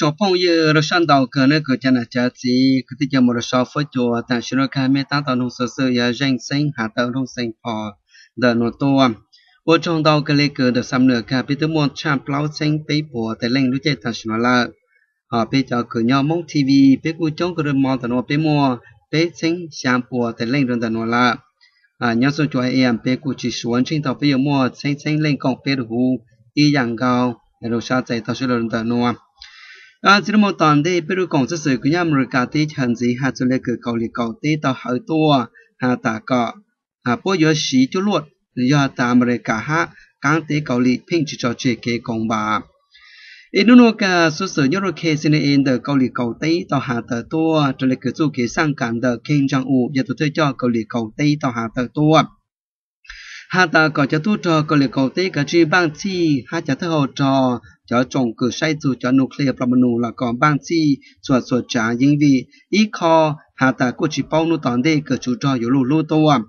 Tsoom phooj ywg rau sab ntau kawg nej kuv cov nam cov txiv kwv tij cov muam rau sab fuab cua, tam sim no kag mej tab tom noog xov xwm yog zeej xeeb has tawm rooj xeev phos ntawm nuav tuaj. Ua tsaug ntau kawg le kws ntawm xam nwm kag peb twb muaj tshaj plaub txheeb peb puas tais leej lub caij tam sim no lawm. Ho peb cov kws nyob Moob T V, peb kuj coob kawg rau mo ntawm nuav peb muaj peb txheeb xyaa puas tais leej rau ntawm nuav lawm. Nyob Xoo Cua A M peb kuj tsis suav ntseeg tau peb yuav muaj txheeb txheeb leej koom peb rau huv ib yaam nkaus rau sab txais tau sawv daws rau ntawm nuav. Txij lub moog tom ntej peb lub koom txhaj xwm kws nyob Amelikas teb chaws ntxiv has txug le kws Kauslim Kaum teb tau hawv tuaj has tas kom puab yuav siv cuaj luaj, yog tas Amelikas hab qaab teb Kauslim pheej tsis tso tseg kev koom npas. Ib nub nuav kag xuv xwm nyob rua K C N A ntawm Kauslim Kaum teb tau has tawm tuaj raws le kws txuj kev xaj kam ntawm Kim Jong Un yog tug thawj coj Kauslim Kaum teb tau has tawm tuaj has tas kom cov tub rog Kauslim Kaum teb kov tsij npaaj txhij hab cov thawj hau rog, cov tsoom kws saib txug cov nuclear plas ma nus los kom npaaj txhij txhua txhua tsaav, yeej vim ib qho has tas kuj tsis paub nub tom ntej kws tsuv rog yuav luj hlub tuaj.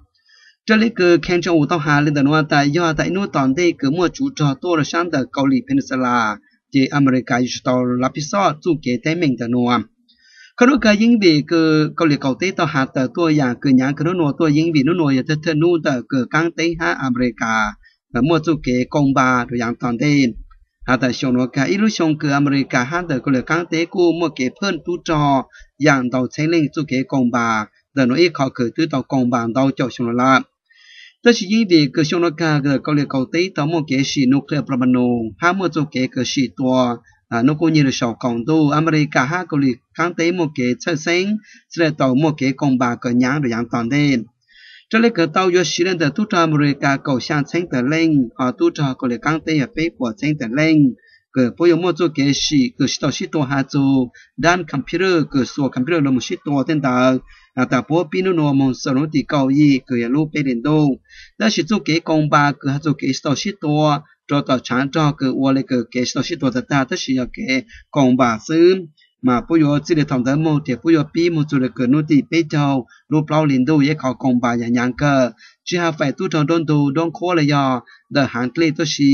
Raws le kws Kim Jong Un tau has le ntawm nuav tas yog tas ib nub tom ntej kws muaj tsuv rog tuaj rua sab ntawm Kauslim Peninsula, ces Amelikas yuav tsum tau lav pij xoj txuj kev teeb meem ntawm nuav. Qhov nuav kag yeej vim kws Kauslim Kaum teb tau has tawm tuaj yaam kws nyaav kag nub nuav tuaj yeej vim nub nuav yog thawj thawj nub ntawm kws qaab teb hab Amelikas muaj txuj kev koom npas rua yaav tom ntej. Has tas xyoo nuav kag ib lub xyoo kws Amelikas hab ntawm Kauslim qaab teb kuj muaj kev phaj tub rog yaam ntau txheeb leej txuj kev koom npas ntawm nuav ib qho kws twb tau koom npas ntau caum xyoo nuav lawm. Tab sis yeej vim kws xyoo nuav kag Kauslim Kaum teb tau muaj kev sim nuclear plas ma nus hab muaj txuj kev kws sim tua nub qub nyeg rua saum qaum ntuj. Amelikas hab Kauslim qaab teb muaj kev txhawj xeeb, txhaj le tau muaj kev koom npas kws nyaav rua yaav tom ntej. Raws le kws tau yuav siv le ntawm tub rog Amelikas kaum xyaa txheeb tawm leej, ho tub rog Kauslim qaab teb yog peb puas txheeb tawm leej, kws puab yuav muaj txuj kev sim kws sib tau sib tua has txug daab computer kws xuas computer lug moog sib tua tej ntawd. Has tas puab pib nub nuav moog txug lub tim kaum yim kws yog lub peb hli ntuj. Tab sis txuj kev koom npas kws has txug kev sib tau sib tua rua tom tshaav rog kws ua le kws kev sib tau sib tua tag tag tab sis yog kev koom npas xwb, mas puab yuav txij le thaum ntawd moog ces puab yuav pib moog txug le kws nub tim peb caug lub plaub hli ntuj, yog ib qho koom npas yaam nyaav kawg. Tsis has faim tub rog nruab ntug nruab nqhuab los yog ntawm haav dlej tuab si,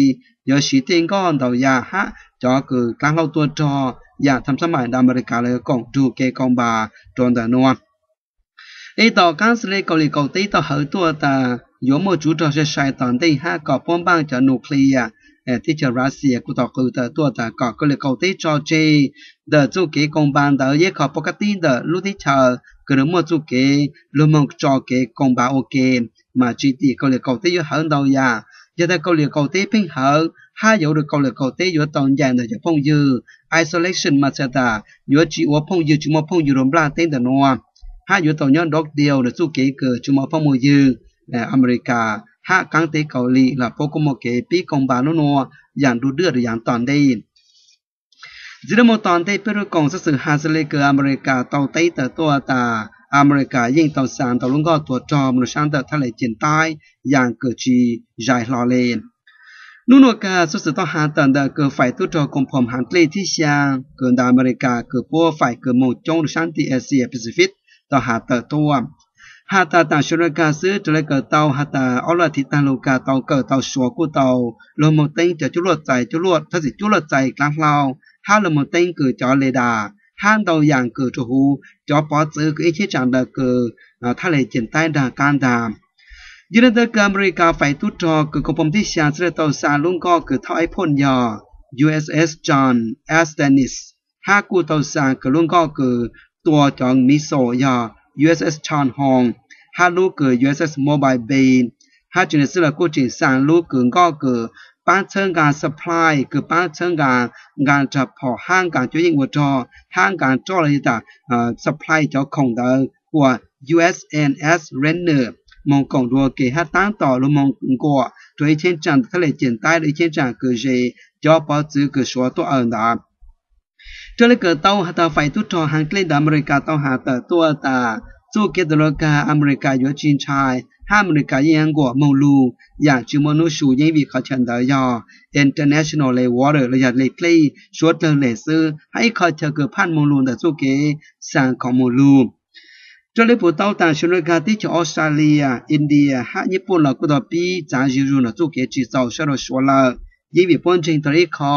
yuav siv tej nkoj ntau yaam hab cov kws dlaav hlau tua rog yaam tham xab mais ntawm Amelikas los yuav koom nrug kev koom npas rua ntawm nuav. Ib tom qaab xws le Kauslim Kaum teb tau hawv tuaj tas yuav muaj tsuv rog sai sai tom ntej hab kom puab npaaj cov nuclear. Teb chaws Russia kuj tau qw tawm tuaj tas kom Kauslim Kaum teb tso tseg ntawm txuj kev koom npas ntawd, yog ib qho pov kab tib ntawm lub teb chaws kws nws muaj txuj kev lug moog tso kev koom npas ua ke, mas tsis tim Kauslim Kaum teb yuav hawv ntau yaam. Yog tas Kauslim Kaum teb pheej hawv hab yuav ua rua Kauslim Kaum teb yuav tau ncaim ntawm cov phooj ywg, isolation mas txhais tas yuav tsis ua phooj ywg, tsis muaj phooj ywg rua nplaj teb ntawm nuav, hab yuav tau nyob dob diau ntawm txuj kev kws tsis muaj phooj muaj ywg. Amelikas hab qaab teb Kauslim los puab kuj muaj kev pib koom npas nub nuav yaam du dwj rua yaav tom ntej. Ntxiv rua moog tom ntej peb lub koom xov xwm has xws le kws Amelikas tau teb tawm tuaj tas Amelikas yeej tau xa ntau lub nkoj tua rog moog rua sab ntawm thaj les Ceem Taib yaam kws tsis zais hlo le. Nub nuav kag xov xwm tau has tawm ntawm kws faim tub rog koom phoom haav dlej thib xyaa kws ntawm Amelikas kws puab faim kws moog coob rua sab tim Asia Pacific tau has tawm tuaj has tas tam sim nuav kag xwb raws le kws tau has tas ob lub as thiv taag lug kag tau kawm tau suav kuj tau lug moog teeb cov cuaj luaj txais, cuaj luaj, thov txim, cuaj luaj txais dlaav hlau, hab lug moog teeb kws cov le das hab ntau yaam kws rua huv cov pov txwv kws ib cheeb tsam ntawm kws thaj les Ceem Taib nraag qaab ntaag. Yog le ntawd kws Amelikas faim tub rog kws koom phoom thib xyaa txhaj le tau xa lub nkoj kws thauj iPhone yog U S S John Stennis, hab kuj tau xa kws lub nkoj kws tua cov missile yog U S S Chan Hong, hab lub kws U S S Mobile Bay, hab tseem le xwb los kuj tseem xa lub kws nkoj kws paab txhawb nqaa supply, kws paab txhawb nqaa, nqaa rag phom hab nqaa cuab yeej ua rog hab nqaa roj los yog tas supply cov khoom ntawd ua U S N S Rainier moog koom dua ke hab taab tom lug moog nkuam rua ib cheeb tsam thaj les Ceem Taib, ib cheeb tsam kws ze cov pov txwv kws suav tuaj awm ntawd. Raws le kws tau has tas faim tub rog haav dlej ntawm Amelikas tau has tawm tuaj tas txuj kev tawm nuav kag Amelikas yuav tsis ntshai hab Amelikas yeej yuav nkuam moog lug yaam tsis muaj nub su, yeej vim qhov chaw ntawd yog international le water los yog le dlej suav dlawg le xwb, hab ib qho chaw kws phaj moog lug ntawm txuj kev xa khoom moog lug. Raws le puv tau tam sim nuav kag teb chaws Australia, India hab Nyij Pooj los kuj tau pib txav zug zug ntawm txuj kev tsim txaus sab rua suav lawm, yeej vim puab ntseeg tau ib qho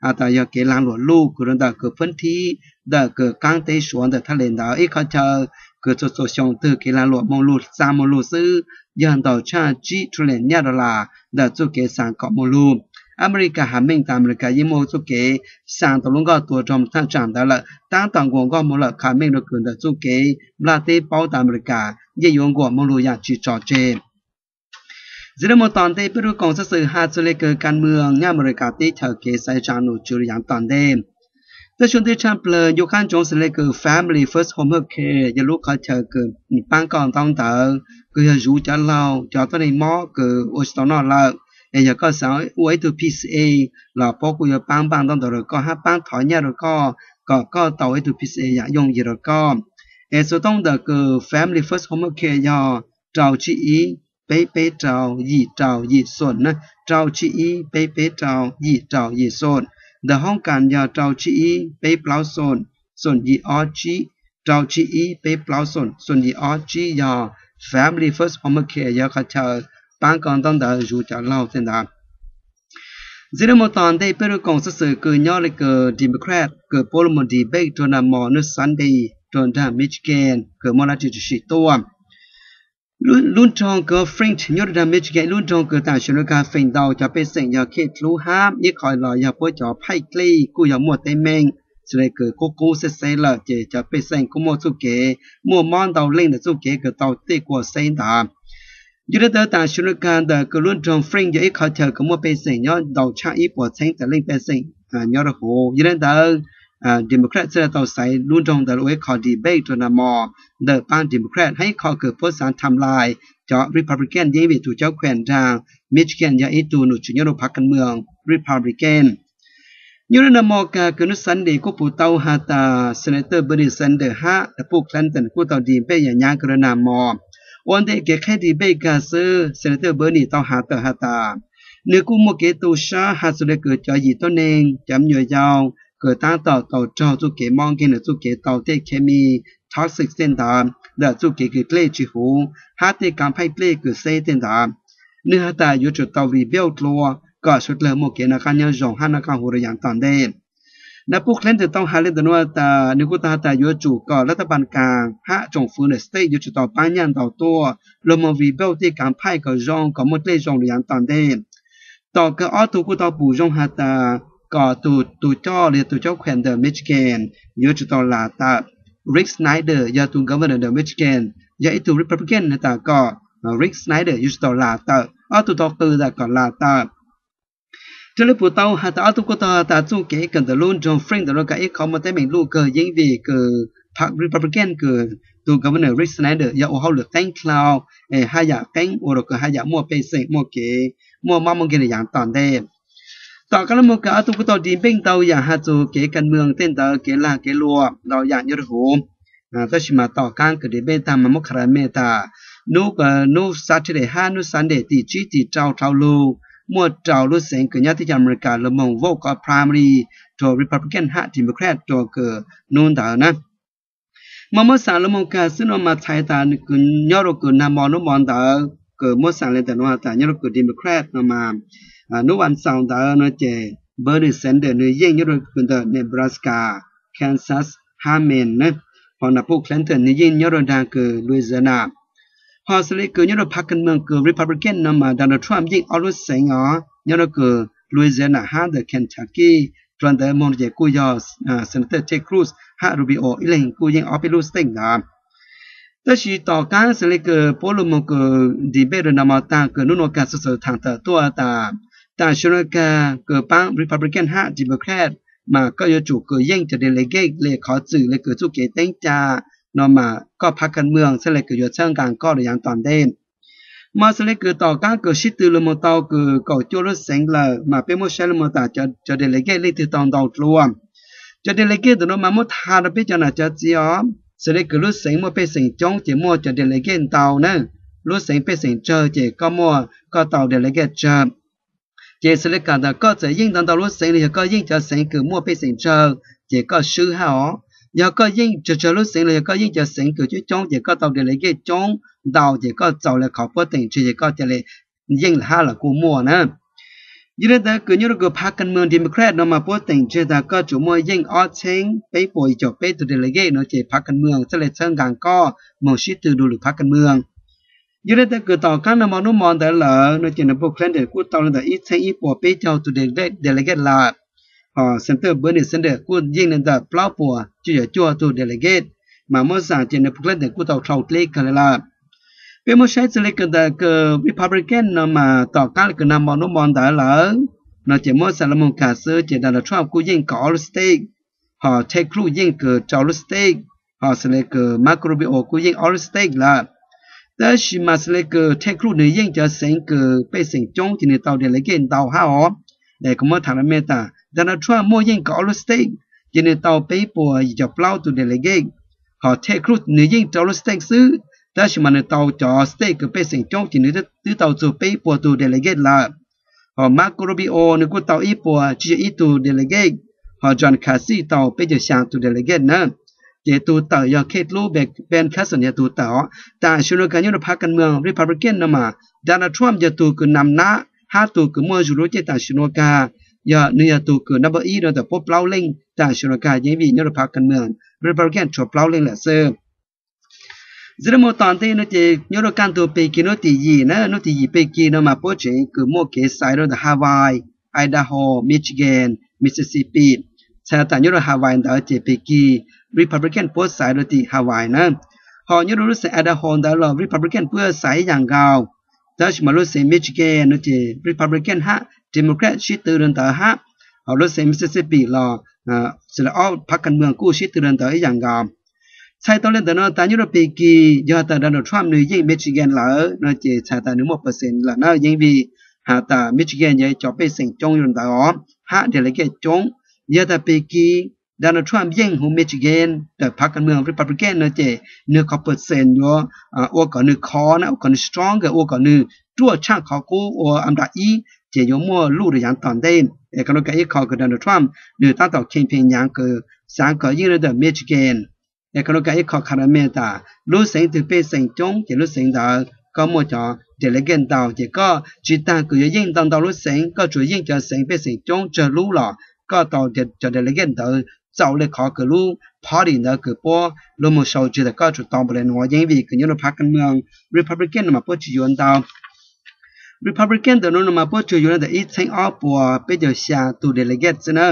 has tas yog kev lag luam luj kws rau ntawm kws phwb thib ntawm kws qaab teb Suav ntawm thaj les ntawd ib qhov chaw kws txhua txhua xyoo twg kev lag luam moog lug xaa moog lug xwb yog ntau tshaj tsib trillion nyaj dollar ntawm txuj kev xaa kom moog lug. Amelikas has meej tas Amelikas yeej muaj txuj kev xaa tau lub nkoj tua rau thaj tsam ntawd lawm, taab tom nkaus nkoj moog lawm, qha meej rua kws ntawm txuj kev nplaj teb paub tas Amelikas yeej yuav nkuas moog lug yaam tsi tso tseg. Ntxiv rua moog tom ntej peb rua koom xov xwm has txug le kws kas mwm nyob Amelikas teb chaws kev xaiv tsaa nom tswv le yaav tom ntej. Tab sis ntej tshaj plawg yuav qaab ntsoov xws le kws Family First Home Health Care yog lub qhov chaw kws paab koj ntaub ntawv kws yog zuv cov laug, cov tuab neeg mob kws ua tsi tau noj lawm, es yog koj xaav ua ib tug P C A los puab kuj yuav paab npaaj ntaub ntawv rua koj hab paab thov nyaj rua koj kom koj tau ib tug P C A yaam yooj yim rua koj. Es xuv toob ntawm kws Family First Home Health Care yog rau tsib ib peb peb rau yim rau yim xoom na, rau tsib ib peb peb rau yim rau yim xoom. Ntawm hoob kas yog rau tsib ib peb plaub xoom xoom yim ob tsib, rau tsib ib peb plaub xoom xoom yim ob tsib yog Family First Home Health Care yog qhov chaw paab koj ntaub ntawv zuv cov laug tej ntawd. Ntxiv rua moog tom ntej peb rua koom xov xwm kws nyob le kws Democrat kws puab lug moog debate rua nag mo nub Sunday rua nraag Michigan kws muaj dlaab tsi tshwm sim tuaj. Lub nroog kws Flint nyob rua nraag Michigan, lub nroog kws taam sim nuav kag feem ntau cov pej xeem yog khej dlub hab ib qho los yog puab cov phaij dlej kuj yog muaj teeb meem xws le kws qub qub xeb xeb lawm ces cov pej xeem kuj muaj txuj kev muaj mob ntau leej ntawm txuj kev kws tau tej kua xeb ntawd. Yog le ntawd taam sim nuav kag ntawm kws lub nroog Flint yog ib qho chaw kws muaj pej xeem nyob ntau tshaj ib puas txheeb tawm leej pej xeem nyob rua huv. Yog le ntawd Democrat txhaj le tau xaiv lub nroog ntawd ua ib qho debate rua nag mo ntawm paab Democrat hab ib qho kws puab xaav tham lais cov Republican yeej vim tug cauv khuam nraag Michigan yog ib tug nom tswv nyob rua phav kas mwm Republican. Nyob rua nag mo kag kws nub Sunday kuj puv tau has tas Senator Bernie Sanders hab Nab Puj Clinton kuj tau debate yaam nyaav kag rua nag mo. Ua ntej kev qheb debate kag xwb Senator Bernie tau has tawm has tas nwg kuj muaj kev tu sab has txug le kws cov yim tuab neeg, cov me nyuam yaus kws taab tom tau raug txuj kev mob nkeeg, nwg txuj kev tau tej khes mis toxic tej ntawd ntawm txuj kev kws dlej tsi huv hab tej kaav phaij dlej kws xeb tej ntawd. Nwg has tas yuav tsum tau rebuild dlua kom suav dlawg muaj kev noj qaab nyob zoo hab noj qaab huv rua yaav tom ntej. Nab Puj Clinton tau has le ntawm nuav tas nwg kuj tau has tas yuav tsum kom lab tab pas kaas hab tsoom fwv ntawm state yuav tsum tau paab nyaj ntau tuaj lug moog rebuild tej kaav phaij kom zoo kom muaj dlej zoo rua yaav tom ntej. Tom kawg ob tug kuj tau pum zoo has tas kom tug tug coj los yog tug cauv khuam ntawm Michigan yuav tsum tau las tawm. Rick Snyder yog tug governor ntawm Michigan, yog ib tug Republican has tas kom Rick Snyder yuav tsum tau las tawm. Ob tug tau qw tas kom las tawm. Raws le puv tau has tas ob tug kuj tau has tas txuj kev kawm ntawm lub nroog Flint ntawm nuav kag ib qho muaj teeb meem luj kawg yeej vim kws Republican kws tug governor Rick Snyder yog ua hauj lwm qeeb dlhau es haj yam qeeb ua rua kws haj yam muaj pej xeem muaj kev muaj mob muaj nkeeg rua yaav tom ntej. Tom qaab lub moog kag ob tug kuj tau debate ntau yaam has txug kev kas mwm tej ntawd kev lag kev luam ntau yaam nyob rua huv. Tab sis mas tom qaab kws debate taag mas muab kha ra mej tas nub, nub Saturday hab nub Sunday tim tsib tim rau dlhau lug muaj rau lub xeev kws nyob teb chaws America lug moog vote kov primary rua Republican hab Democrat rua kws nub ntawd na. Mas muab xaam lug moog kag xwb nuav mas txhais tas kws nyob rua kws nag mo nub mo ntawd kws muab xaam le ntawm nuav tas nyob rua kws Democrat no mas nub vas xaum ntawd no ces Bernie Sanders nwg yeej nyob rua kws ntawm Nebraska, Kansas hab Maine na, ho Nab Puj Clinton nwg yeej nyob rua nraag kws Louisiana. Ho xws le kws nyob rua phav kas mwm kws Republican no mas Donald Trump yeej ob lub xeev os, nyob rua kws Louisiana hab ntawm Kentucky. Dlua ntawd moog ces kuj yog Senator Ted Cruz hab Rubio ib leeg kuj yeej ob peb lub state ntawd. Tab sis tom qaab xws le kws puab lug moog kws debate rua nag mo taag kws nub nuav kag xuv xwm thaam tawm tuaj tas taam sim nuav kag kws paab Republican hab Democrat mas koj yuav tsum kws yeej cov delegate le qhov txwm le kws txuj kev teeb cai no mas koj phav kas mwm txhaj le kws yuav txhawb nqaa koj rua yaav tom ntej. Mas xws le kws tom qaab kws sib tw lug moog tau kws kaum cuaj lub xeev lawm mas peb muab saib lug moog tas cov delegate leej twg tau ntau dlua. Cov delegate ntawm nuav mas muab tha rua peb cov nam cov txiv os. Xws le kws lub xeev muaj pej xeem coob ces muaj cov delegate ntau na. Lub xeev pej xeem tsawg ces koj muaj, koj tau delegate tsawg. Ces xws le kag tas koj txawm yeej ntau ntau lub xeev los yog koj yeej cov xeev kws muaj pej xeem tsawg ces koj swb hab os. Yog koj yeej tsawg tsawg lub xeev los yog koj yeej cov xeev kws coob coob ces koj tau delegate coob ntau ces koj txaus le qhov puab teem tseg ces koj ca le yeej lawm hab los kuj muaj na. Yog li ntawd kws nyob rau kws phav kas mwam Democrat no mas puab teem tseg tas koj tsuas muaj yeej ob txheeb peb puas yim caum peb tug delegate no ces phav kas mwam txhaj le txhawb nqaa koj moog sib tw dua lwm phav kas mwam. Yog li ntawd kws tom qaab nag hmo nub mo ntawd lawm no ces nws puj Clinton kuj tau le ntawm ib txheeb ib puas peb caug tug delegate lawm. Hos Senator Bernie Sanders kuj yeej le ntawm plaub puas cuaj caum cuaj tug delegate, mas muab xaam ces nws puj Clinton kuj tau dlhau dleb kawg le lawm. Peb muab saib txug le kws ntawm kws Republican no mas tom qaab le kws nag hmo nub mo ntawd lawm no ces muab xaam le moog kag xwb ces Donald Trump kuj yeej kaum ob lub state, hos Ted Cruz yeej kws rau lub state, hos xws le kws Marco Rubio kuj yeej ob lub state lawm. Tab sis mas xws le kws Ted Cruz nws yeej cov xeev kws pej xeem coob ces nws tau delegate ntau hab os. Es kuv muab tham rau mej tas Donald Trump muaj yeej kaum ob lub state ces nws tau peb puas yim caum plaub tug delegate. Hos Ted Cruz nws yeej rau lub state xwb, tab sis mas nws tau cov state kws pej xeem coob ces nws twb tau txug peb puas tug delegate lawm. Hos Marco Rubio nws kuj tau ib puas tsib caug ib tug delegate, hos John Kasich tau peb caug xyaa tug delegate na. Ces tug tawm yog Kate Lou, Ben Carson yog tug tawm os. Tam sim nuav kag nyob rau phav kas mwam Republican no mas Donald Trump yog tug kws nam nab hab tug kws muaj zug lub caij tam sim nuav kag, yog nws yog tug kws number ib rau ntawm puab plaub leej tam sim nuav kag yeej vim nyob rau phav kas mwam Republican tshuav plaub leej lawm xwb. Txij le moog tom ntej no ces nyob rau kaj ntug pig kis nub tim yim na, nub tim yim pig kis no mas puab tseem kws muaj kev xaiv rau ntawm Hawaii, Idaho, Michigan, Mississippi. Txhais tas nyob rau Hawaii ntawd ces pig kis Republican puab xaiv rau tim Hawaii na. Hos nyob rau lub xeev Idaho ntawd los Republican puab xaiv ib yaam nkaus. Tab sis mas lub xeev Michigan no ces Republican hab Democrat sib tw rau ntawd hab. Hos lub xeev Mississippi los xws le ob phav kas mwam kuj sib tw rau ntawd ib yaam nkaus. Txhais tau le ntawd no tas nyob rau pig kis yog tas Donald Trump nws yeej Michigan lawm no ces txhais tas nws muaj percent lawm na, yeej vim has tas Michigan yog cov pej xeem coob rau ntawd os hab delegate coob. Yog tas pig kis Donald Trump yeej huv Michigan ntawm phav kas mwam Republican no ces nwg qhov percent yuav ua kom nwg khov na, ua kom nwg stronger, ua kom nwg ruaj tshaj qhov qub ua am dlaim ib ces yuav muaj luj rau yaav tom ntej. Es qhov nuav kag ib qho kws Donald Trump nws tab tom campaign nyaav kws xaav kom yeej rau ntawm Michigan. Es qhov nuav kag ib qho qha rau mej tas lub xeev twg pej xeem coob ces lub xeev ntawd koj muaj cov delegate ntau ces koj tsi taag kws yuav yeej ntau ntau lub xeev, koj tsuas yeej cov xeev pej xeem coob tsawg lub los koj tau cov delegate ntawd txaus le qhov kws lub party ntawd kws puab lug moog sau tseg tas koj tsuas tau npaum le nuav. Yeej vim kws nyob rau phav kas mwam Republican no mas puab tsi yuav ntau. Republican ntawm no no mas puab tsuas yuav le ntawm ib txheeb ob puas peb caug xyaa tug delegate xwb na.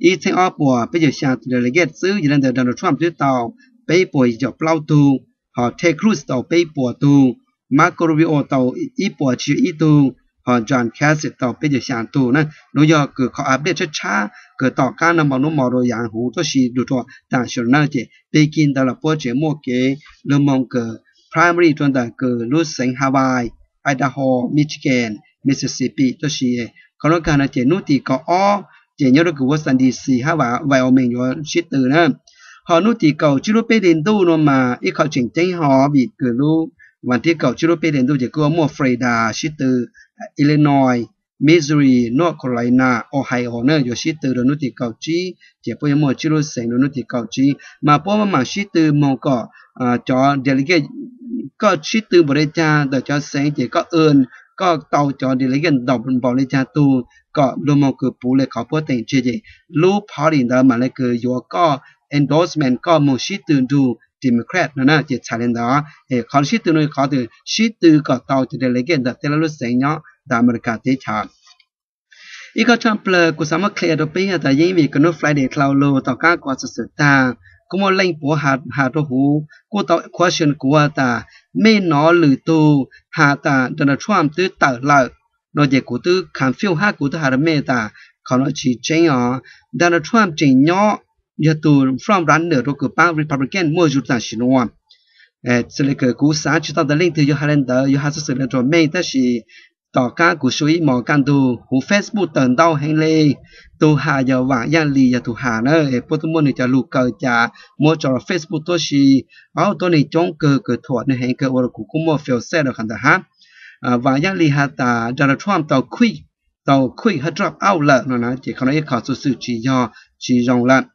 Ib txheeb ob puas peb caug xyaa tug delegate xwb, yog le ntawm Donald Trump twb tau peb puas yim caum plaub tug, hos Ted Cruz tau peb puas tug, Marco Rubio tau ib puas tsib caug ib tug, hos John Kasich tau peb caug xyaa tug na. Nuav yog kws qhov update tshab tshab kws tom qaab nag hmo nub mo rau yaav huv tuab si lug rua tam sim nuav na ces pig kis ntawd los puab tseem muaj kev lug moog kws primary rua ntawm kws lub xeev Hawaii, Idaho, Michigan, Mississippi tuab si. Qhov nuav kag no ces nub tim kaum ob ces nyob rau kws Washington D C hab Wyoming yuav sib tw na. Hos nub tim kaum tsib lub peb hli ntuj no mas ib qho tseem ceeb ho vim kws lub vas thib kaum tsib lub peb hli ntuj ces kuj muaj Florida sib tw, Illinois, Missouri, North Carolina, Ohio na yuav sib tw rua nub tim kaum tsib ces puab yuav muaj tsib lub xeev rua nub tim kaum tsib mas puab mam sib tw moog kom cov delegate, koj sib tw npaum le caag ntawm cov xeev ces koj earn, koj tau cov delegate ntau npaum le caag tug kom lug moog kws puv le qhov puab teem tseg ces lub party ntawd mam le kws yuav koj endorsement koj moog sib tw nrug Democrat no na. Ces txhais le ntawd, qhov sib tw no qhov twg sib tw kom tau cov delegate ntawm tej lub xeev nyob ntawm America teb chaws. Ib qho tshaj plawg kuv xaav muab clear rua peb has tas yeej vim kws nub Friday dlhau lug tom qaab kuv xwm xwm taag kuj muaj leej puav has rua huv kuj tau question kuv has tas mej nov lwm tug has tas Donald Trump twb tawm lawm no ces kuv twb confuse hab kuv twb has rua mej tas qhov nuav tsi tseeb os. Donald Trump tseem nyob, yog tug front runner rua kws paab Republican muaj zug tam sim nuav. Xws le kws kuv xaav tsi tau tas leej twg yuav has le ntawd, yuav has xwm xwm le rua mej tab sis tom qaab kuv sua ib mos kaj ntug huv Facebook tawm ntau heev le. Tug has yog Vam Yaj Lis yog tug has na, puab twb muaj nwg cov lug kaw ca muab tso rua Facebook tuab si, aub tuab neeg coob kawg kws thuam nwg heev kawg ua rua kuv kuj muaj feel sad rua qhov ntawd hab. Vam Yaj Lis has tas Donald Trump tau quit, tau quit hab drop out lawm no na ces qhov nuav ib qho xwm xwm tsi yog, tsi zoo lawm.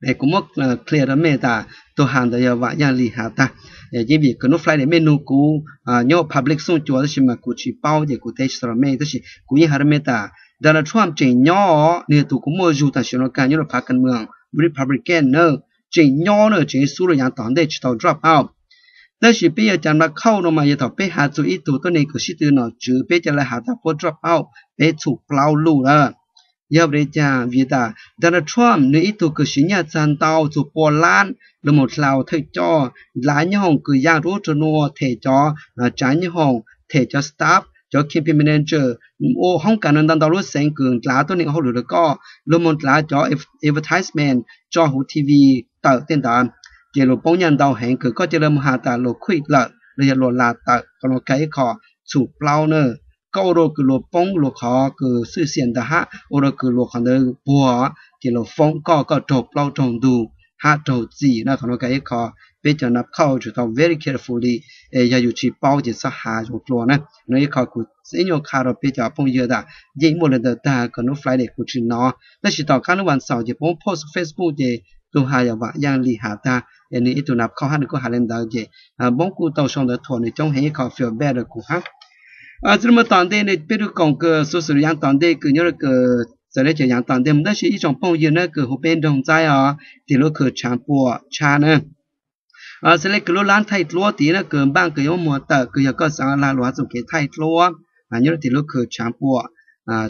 Es kuv muab clear rua mej tas tug has ntawd yog Vam Yaj Lis has tag. Yeej vim kws nub Friday mej nug kuv nyob public xooj cua tab sis mas kuv tsi paub ces kuv teb tsi tau rua mej tab sis kuv yeej has rua mej tas Donald Trump tseem nyob, nws yog tus kuv muaj zug tam sim no kag nyob rau phav kas mws Republican na, tseem nyob na, tseem xub rau yaav tom ntej tsis tau drop out. Tab sis peb yog cov nab khauj no mas yog thaum peb has txug ib tug tuab neeg kws sib tw nom tswv peb ca le has tas puab drop out, peb txhum plaub luj lawm. Yog vim li cas? Vim tas Donald Trump nws ib tug kws siv nyaj txag ntau txug pua lab lug moog dlau thawj coj, dlav nyoob hoom kws yaa rua ub rua nuav, them cov tsaav nyoob hoom, them cov staff, cov campaign manager, ua hoob kas ntau ntau lub xeev kws dlav tuab neeg ua hauj lwm rua koj, lug moog dlav cov advertisement tso huv T V tawm tej ntawd. Ces luas poob nyaj ntau heev kws koj ca le moog has tas luas quit lawm los yog luas las tawm, qhov nuav kag ib qho txhum plaub na. Koj ua rua kws luas poob luas qhov kws xwj xiam ntawd hab ua rua kws luas qhov ntawd puag, ces luas foob koj, koj raug plaub raug ntug hab raug txim na. Qhov nuav kag ib qho peb cov nab khauj tsum tau very carefully, es yog yus tsis paub ces txhob has zoo dlua na. Nuav ib qho kuv ib nyuag qha rua peb cov phooj ywg tas yeej muaj le ntawd tag, kom nub Friday kuv tsis nov, tab sis tom qaab nub vas xaum ces poob post Facebook ces tug has yog Vam Yaaj Lis has tag, es nws ib tug nab khauj hab nws kuj has le ntawd ces poob kuj tau sau ntawv thuam nws coob heev, ib qho feel bad rua kuv hab. Txij lub moog tom ntej ne peb tug koom kws xuv xwm yaav tom ntej kws nyob rua kws txawv le cov yaav tom ntej moog, tab sis ib tsoom phooj ywg na kws hu peb nroog Ntxaib os, tim lub khw Tshaav Puam Tshab na. Xws le kws lub lab thaij dluab tid na kws npaaj kws yuav muab muag tawm kws yog koj xaav lag luam hab txuj kev thaij dluab, nyob rua tim lub khw Tshaav Puam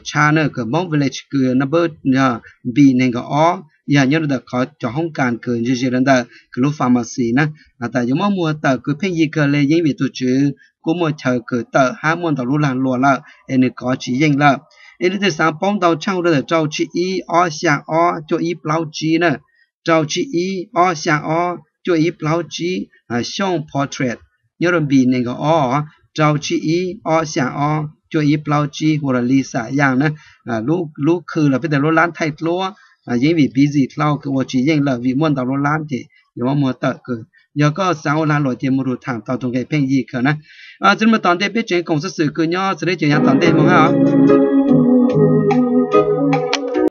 Tshab na, kws Hmoob Village kws number yog B neeg nkaum ob, yog nyob rua ntawm qhov cov hoob kas kws ntse ze rua ntawm kws lub pharmacy na. Has tas yuav muab muag tawm kws pheej yig kawg le, yeej vim tug tswv kuj muaj chaw kws tawm hab muaj ntau lub lag luam lawm es nws kov tsis yeej lawm. Es leej twg xaav paub ntau tshaaj hu rua ntawm rau tsib ib ob xyaa ob cuaj ib plaub tsib na, rau tsib ib ob xyaa ob cuaj ib plaub tsib, Xyooj Portrait, nyob rua B neeg nkaum ob, rau tsib ib ob xyaa ob cuaj ib plaub tsib, hu ua Lisa Yaaj na. Lub khw los peb tas lub lab thaij dluab, yeej vim busy dlhau kws ua tsis yeej lawm vim muaj ntau lub lab ces yuav muab muag tawm kws. Yog koj xaav ua lag luam ces moog rua thaam tau tug nqe pheej yig kawg na. Txij lub moog tom ntej peb tseem koom xuv xwm kws nyob xws le cov yaav tom ntej moog hab os.